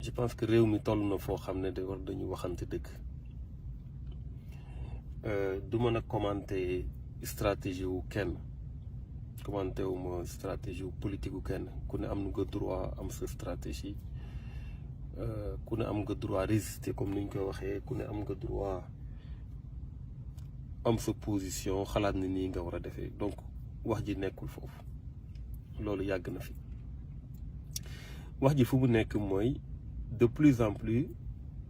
je pense que réew mi toll na foo xam ne de war dañu waxante dëgg. du mën a commenter stratégie wu kenn commenter wu ma stratégie wu politique wu kenn ku ne am nga droit am sa stratégie ku ne am nga droit résister comme ni ñu koy waxee ku ne am nga droit am sa position xalaat ni nii nga war a defee donc wax ji nekkul foofu loolu yàgg na fi wax ji fu mu nekk mooy de plus en plus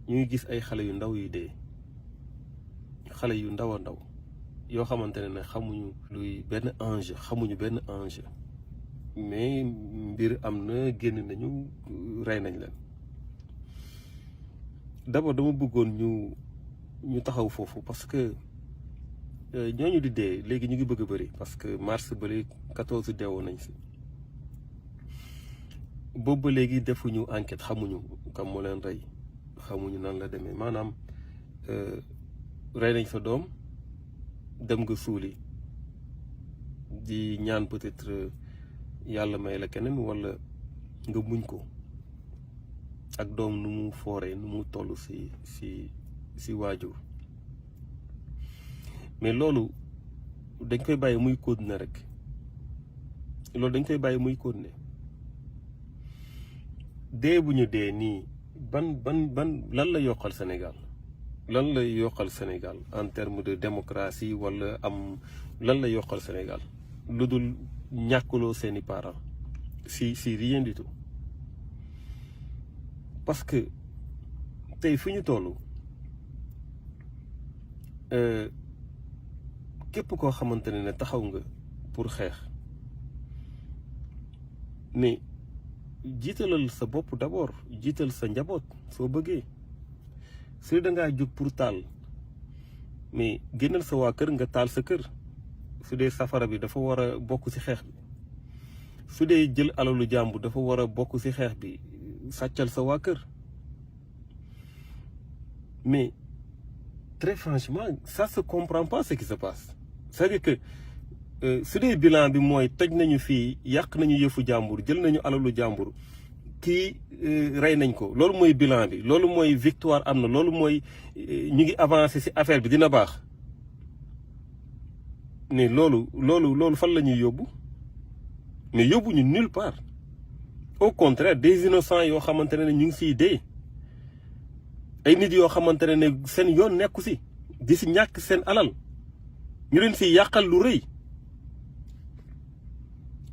ñu ngi gis ay xale yu ndaw yu dee xale yu ndaw a ndaw yoo xamante ne xamuñu luy benn enjeu xamuñu benn enjeu mais mbir am na génn nañu rey nañ leen d'abord dama bëggoon ñu taxaw foofu parce que ñooñu di dee léegi ñu ngi bëgg a bëri parce que mars bële 14 deewoon nañ si boobu ba léegi defuñu enquête xamuñu kam moo leen rey xamuñu nan la demee maanaam rey nañ sa doom dem nga suuli di ñaan peut-être yàlla may la keneen walla nga muñ ko ak doom nu mu fooree nu mu toll si waajur mais loolu dañ koy bàyyi muy continuer rek loolu dañ koy bàyyi muy continuer dee bu ñu dee nii ban lan la yokkal Sénégal lan la yokkal Sénégal en termes de démocratie wala am lan la yokkal Sénégal lu dul ñàkkuloo seeni parents si rien du tout parce que tey fu ñu toll képp koo xamante ne taxaw nga pour xeex mais jiitalal sa bopp d'abord jiital sa njaboot soo bëggee su da ngaa jóg pour taal mais génnal sa waa kër nga taal sa kër su dee safara bi dafa war a bokk ci xeex bi su dee jël alalu jàmbur dafa war a bokk ci xeex bi sàccal sa waa kër mais très franchement ça se comprend pas ce qui se passe c'est-à-dire que su dee bilan bi mooy toj nañu fii yàq nañu yëfu jàmbur jël nañu alalu jàmbur kii rey nañ ko loolu mooy bilan bi loolu mooy victoire am na loolu mooy ñu ngi avancé ci affaire bi dina baax mais loolu fan la ñuy yóbbu mais yóbbu ñu nulle part au contraire des innocents yoo xamante ne ñu ngi siy dee ay nit yoo xamante ne seen yoon nekku ci di ci ñàkk seen alal ñu leen ci yàqal lu rëy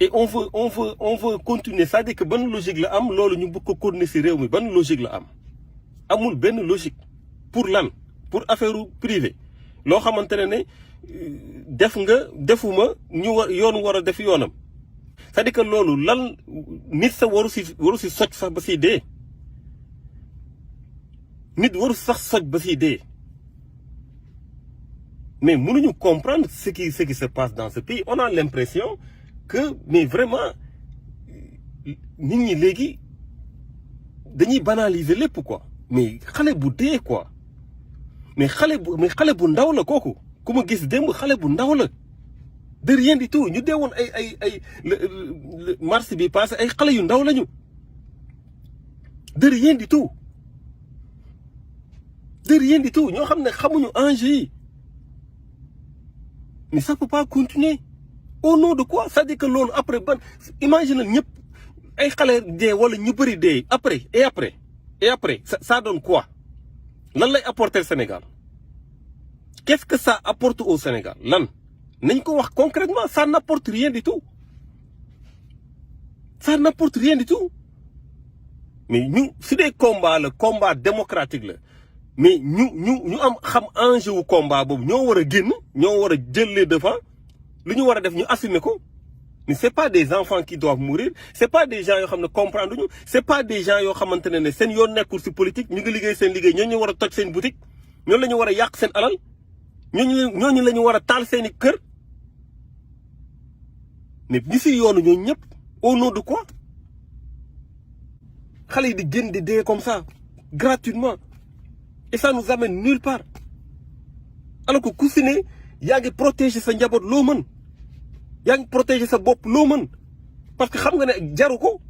et on veut continuer c'est-à-dire que ban logique la am loolu ñu bëgg ko continuer ci réew mi ban logique la am amul benn logique pour lan pour affaire privée loo xamante ne def nga defuma ñu yoon war a def yoonam c'est-à-dire que loolu lan nit sa waru ci soj sax ba ci dee nit waru sax soj ba ci dee mais mënuñu comprendre ce qui se passe dans ce pays on a l'impression que mais vraiment nit ñi léegi dañuy banaliser lépp quoi mais xale bu dee quoi mais xale bu ndaw la kooku ku ma gis démb xale bu ndaw la de rien du tout ñu deewoon ay mars bi passé ay xale yu ndaw lañu de rien du tout ñoo xam ne xamuñu enjeu yi mais ça peut pas continuer au nom de quoi c'est-à-dire que loolu après ban imagine ñëpp ay xale dee wala ñu bëri dee après ça donne quoi lan lay apporter Sénégal qu'est-ce que ça apporte au Sénégal lan nañ ko wax concrètement ça n'apporte rien du tout mais ñu si des combats la combat démocratique la mais ñu am xam enjeu wu combat boobu ñoo war a génn ñoo war a jël les devants lu ñu war a def ñu assumer ko mais c'est pas des enfants qui doivent mourir c'est pas des gens yoo xam ne comprendre ñu c'est pas des gens yoo xamante ne seen yoon nekkul ci politique ñu ngi liggéey seen liggéey ñooñu war a toj seen boutique ñooñu la ñu war a yàq seen alal ñooñu la ñu war a taal seeni kër mais ñi ci yoonu ñooñu ñëpp au nom de quoi xale yi di génn di dee comme ça gratuitement et ça nous amène nulle part alors que ku ci ne yaa ngi protéger sa njaboot loo mën yaa ngi protéger sa bopp loo mën parce que xam nga ne jaru ko